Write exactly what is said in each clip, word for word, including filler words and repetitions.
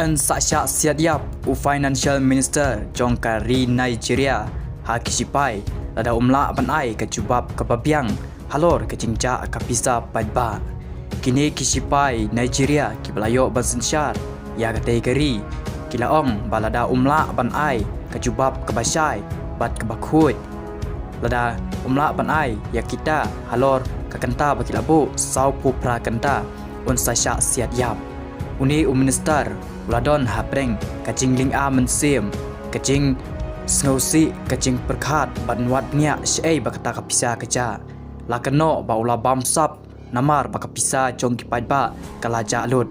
Yn sa shah siat ïap u Financial Minister jong ka ri Nigeria ha ki shipai lada um lah ban ai ka jubab kaba biang halor ka jingjah ka pisa paidbah. Kine ki shipai Nigeria kiba la ïoh ban synshar ïa katei ka ri ki la ong ba lada um lah ban ai ka jubab kaba shai bad kaba khuid, lada um lah ban ai ïa kita halor ka kynta ba ki la buh, sawphew phra kynta, un sa shah siat ïap. Une u minister u la don hapdeng ka jinglynga mynsiem, ka jingsngewsih, ka jingpyrkhat bad un wad bniah shaei ba kata ka pisa ka jah. La kynnoh ba u la bamsap namar ba ka pisa jong ki paidbah ka la jah lut.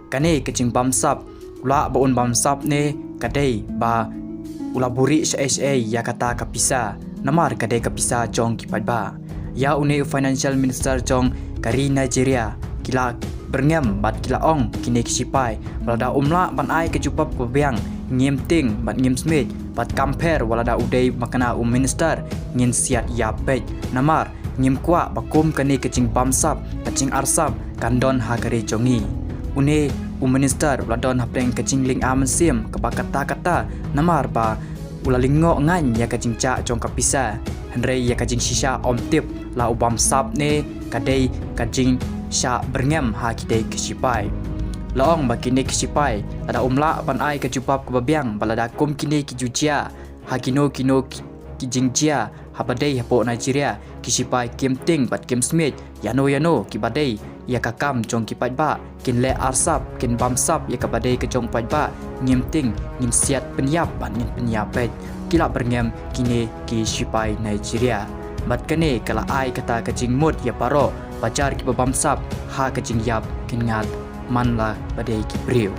Kane ka jingbamsap, u lah ba un bamsap ne ka dei ba u la buhrieh shaei shaei ïa kata ka pisa, namar ka dei ka pisa jong ki paidbah. Ïa une u Financial Minister jong ka ri Nigeria ki la byrngem bad ki la ong kine ki shipai ba lada um lah ban ai ka jubab kaba biang, ngim tieng bad ngim smiej, bad kam pher wat lada u dei makna u minister, ngin siat ïap beit. Namar ngim kwah ba kum kane ka jingbamsap, ka jingarsap kan don ha ka ri jong ngi. Une u minister u la don hapdeng ka jinglynga mynsiem kaba katta katta namar ba u la lyngngoh ngan ïa ka jingjah jong ka pisa, hynrei ïa ka jingshisha ym tip la u bamsap ne ka dei ka jingshah byrngem ha kitei ki shipai. La ong ba kine ki shipai lada um lah ban ai ka jubab kaba biang ba lada kum kine ki ju jia ha kino kino ki, ki jingjia haba dei hapoh Nigeria, ki shipai kim tieng bad kim smiej ïano ïano kiba dei ïa ka kam jong ki paidbah, kin leh arsap, kin bamsap ïa kaba dei ka jong paidbah, ngim tieng, ngin siat pynïap bad ngin pynïap beit. Ki la byrngem kine ki shipai Nigeria. Bad kane ka la ai kata ka jingmut ïa baroh, ba jar kiba bamsap ha ka jingïap kin ngat man la ba dei ki briew.